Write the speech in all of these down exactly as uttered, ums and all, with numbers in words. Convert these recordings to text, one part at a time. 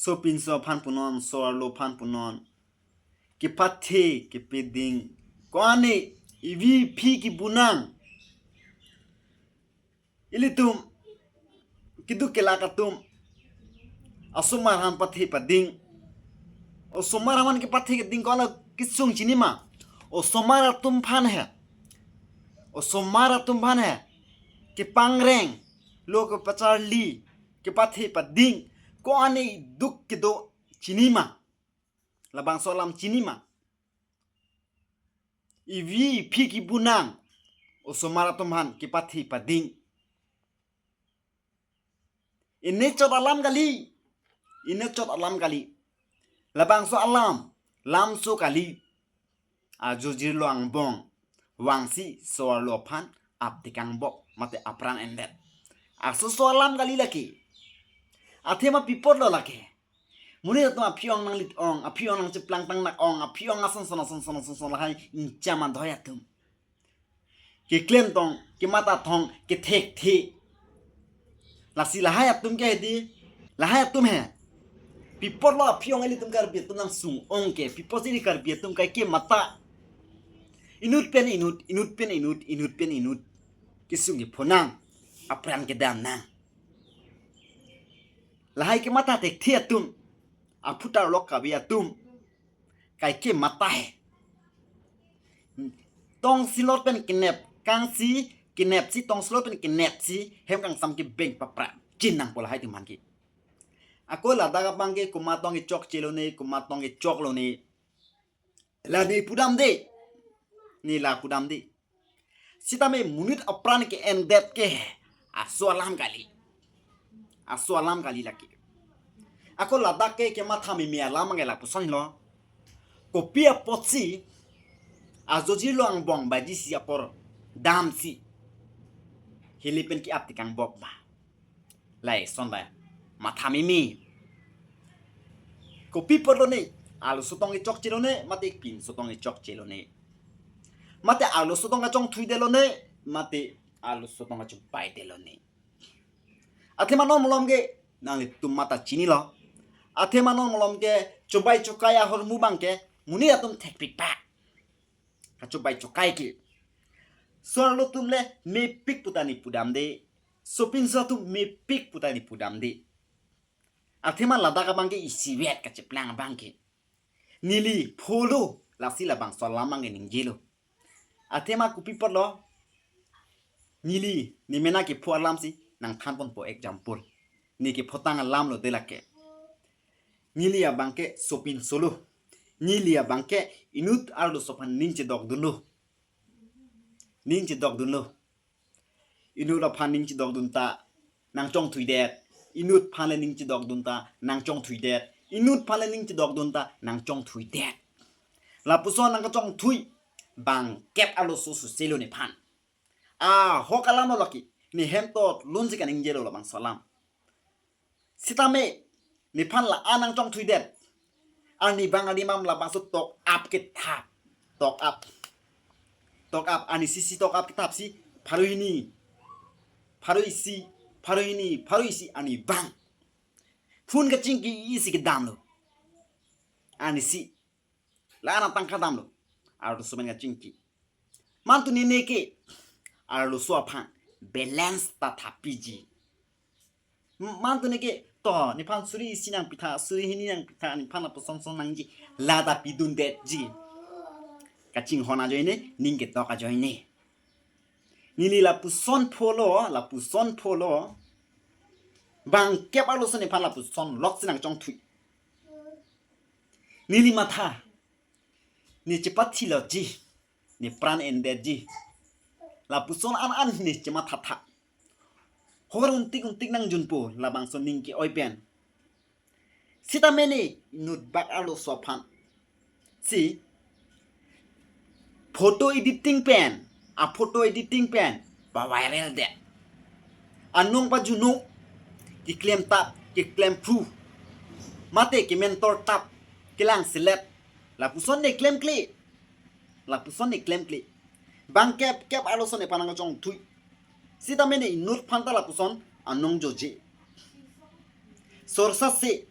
sopinso aphan punon, so-arlo aphan punon. Kepathe, kepeding, ko-an ne ivi iphi kebunang. Ilitum keduk kelak atum asomar aphan pathe pading. Osomar aphan kepathe keding ko-an kesung chini ma? Osomar atum aphan he. Osomar atum aphan he. Kepangreng, lo kepacharli, kepathe pading, ko-an ne iduk kedo chini ma? Labangso alam chini ma? Ivi iphi kebunang, osomar atum aphan kepathe pading. Inechot alam kali, inechot alam kali. Labangso alam, lamso kali. Ajo jirlo angbong vangsi so-arlo aphan aptekang bok mate apran endet. Asoso alam kali lake. Athema pi apotlo lake. Monit atum aphi-ong nanglit-ong, aphi-ong nangcheplang tangnak ong, aphi-ong asonson asonson asonson lahai ingcham adhoi atum. Keklem tong, kematha tong, kethekthe. Lasi lahai atum ke hedi, lahai atum he. Pi apotlo aphi-ong ilitum Karbi atum nangsung ong ke, pi apotsi ili Karbi atum kaike matha. Inut pen inut, inut pen inut, inut pen inut. Kesung kephonang, apran kedam nang. Lahai kematha thekthe atum, aphutar lok kabi atum, kaike matha he. Tongsilot pen kenep kangsi, kenepsi tongsilot pen kenepsi, hem kangsam kebeng papra chin nangpo lahai atum aphan ke. Ako ladak abang ke komat tong kechokche lone, komat tong kechok lone. La ne pudamde. Ne la pudamde. Sitame monit apran ke-endet ke aso alam kali. Aso alam kali lake. Ako ladak ke kematha meme alam ke lapuson lo. Kopi apotsi ajo jirlo angbong baji isi apor damsi heli pen ke-aptekang bok ma? Lahai ason ba matha meme. Kopi apotlo ne, arloso tong kechokche lone, mate pinso tong kechokche lone. Mate arloso tong kachongthuidet lone, mate arloso tong kachobaidet lone. Athema non malom ke, nanglitum matha chinilo. Athema non malom ke, chobai chokai ahormu abang ke, monit atum thekpikpak. Kachobai chokai ke. So-arlo atum le mepik puta ne pudamde. Sopinso atum mepik puta ne pudamde. Athema ladak abang ke isivet kacheplang abang ke. Neli pholo, lasi labangso alam abang ke ningjelo. Athema kopi apotlo, neli, ne mena kepho alamsi nangthanponpo example. Ne kephotang alamlo de lake. Neli abang ke sopinso lo. Neli abang ke inut arloso aphan ning chedokdunlo. Ning chedokdunlo. Inut aphan ning chedokdun ta nangchongthuidet. Inut aphan le ning chedokdun ta nangchongthuidet. Inut aphan le ning chedokdun ta nangchongthuidet. Lapuson nangkachongthui bangkep arloso suse lo nephan. Ahok alamlo lake. Ne hem tot lunsi kaningjelo labangso alam. Sitame nephan la-an nangchongthuidet. Arnivang arnimam labangso tok ap kethap. Tok ap. Tok ap, arnisi si tok ap kethapsi pharo hini, pharo isi, pharo hini, pharo isi arnivang. Phone kachingki isi kedamlo. Arnisi. La-an atangka damlo. Arloso pen kachingki. Mantu nene ke arloso aphan balance ta thapiji. M-, mantu ne ke to nephan suri isi nangpitha, suri hini nangpitha, nephan lapuson son nangji, la ta pidundetji. Kachinghon ajoine, ning ketok ajoine. Neli lapuson pholo, lapuson pholo. Bangkep arloso nephan lapuson loksi nangchongthui. Neli matha. Ne chepathiloji. Ne pran endetji. Lapuson an an ne chemathatha. Hor untik untik nangjunpo labangso ning ke-oi pen. Sitame ne inutbak arloso aphan si photo editing pen, a photo editing pen paviral det. Anong pajuno, keklem tap, keklem phu, mate kementor tap, kelang selet. Lapuson ne klemkle. Lapuson ne klemkle. Bangkep kep arloso nephan nangchongthui. Sitame ne inut aphan ta lapuson anong joje. Sorsa se.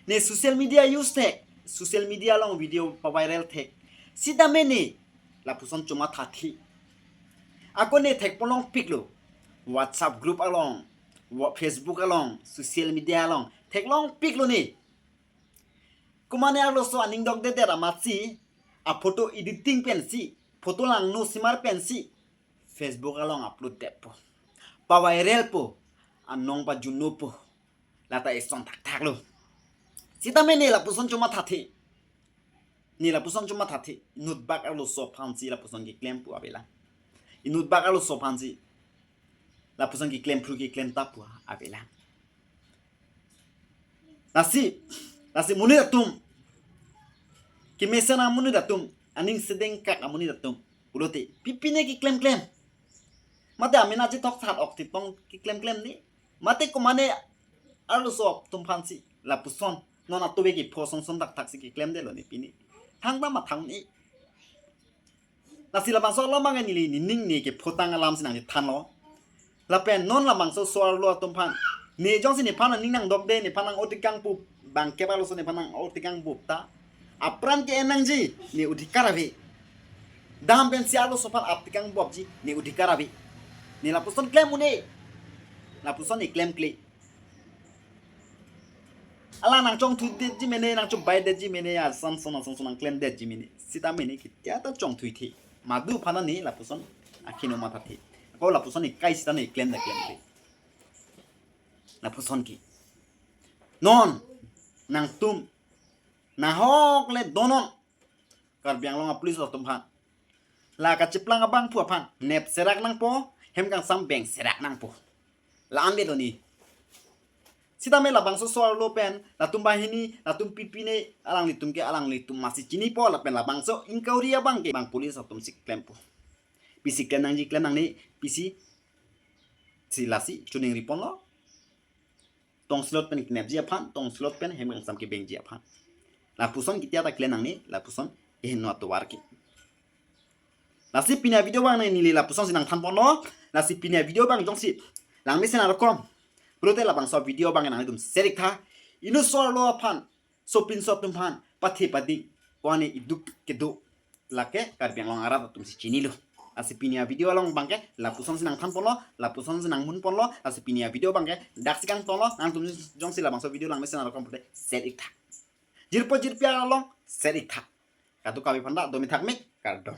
Ne social media use thek, social media along video paviral thek. Sitame ne lapuson chomathathe. Ako ne thekponlongpiklo. WhatsApp group along, wa-, Facebook along, social media along theklongpiklo ne. Komatne arloso aning dokdedet amatsi, a photo editing pensi, photo langno simar pensi Facebook along upload detpo. Paviralpo, anong pajunnopo. Lata eson thakthaklo. Sitame ne lapuson chomathathe. Ne lapuson chomathathe. Inutbak arloso aphansi lapuson keklem pu avelang. Inutbak arloso aphansi lapuson keklem phru keklem ta pu avelang. Lasi, lasi monit atum, kemesen amonit atum, aning sedengkak amonit atum pulote, pipine keklemklem? Mate amen aji thok sat ok tipong keklemklem ne? Mate komatne arloso atum aphansi lapuson non atobe kepho sonson thakthaksi keklemdetlo ne pine? Thangta mathang ne. Lasi labangso alam abang neli nening ne kephotang alamsi nangchethanlo. Lapen non labangso so-arlo atum aphan, ne jongsi nephan aning nangdokde, nephan nang-otikang pu, bangkep arloso nephan nang-otikang pu ta, apran ke-en nangji, ne odhikar ave. Dam pensi arloso aphan aptikang bobji, ne odhikar ave. Ne lapuson klem un-e. Lapuson ne klemkle. Alang nangchongthuidetji mene, nangchobaidetji mene, ason son ason son nangklemdetji mene. Sitame ne ketia ta chongthuithe. Madu aphan ne lapuson akeno mathathe. Ako lapuson ne kai sita ne klemda klemthe. Lapuson ke. Non nangtum nahok le donon. Karbi Anglong a-police atum aphan, la kachiplang abangphu aphan nep serak nangpo, hem kangsam beng serak nangpo. La-an le doni. Sitame labangso so-arlo pen latum banghini, latum pipine, alanglitum ke alanglitum masi chinipo, lapen labangso inquiry abang ke bang police atumsi klempo. Pisi klem nangji klem nangne, pisi si lasi choningriponlo. Tongsilot pen kenepji aphan, tongsilot pen hem kangsam kebengji aphan. Lapuson ketia ta klem nangne, lapuson kehingno atovar ke. Lasi pini a-video abang neli lapusonsi nangthanponlo. Lasi pini a-video abang jongsi langmesen arokom pulote labangso video abang nangtum share iktha. Inut so-arlo aphan, sopinso atum aphan pathe pading, komatne iduk kedo, lake Karbi Anglong arat atumsi chinilo. Lasi pini a-video along abang ke lapusonsi nangthanponlo, lapusonsi nangmunponlo. Lasi pini a-video abang ke daksi kangtonlo. Nangtum jongsi labangso video langmesen arokom pulote share iktha. Jirpo jirpi along share iktha. Kadokave aphanta do mithak me, kardom.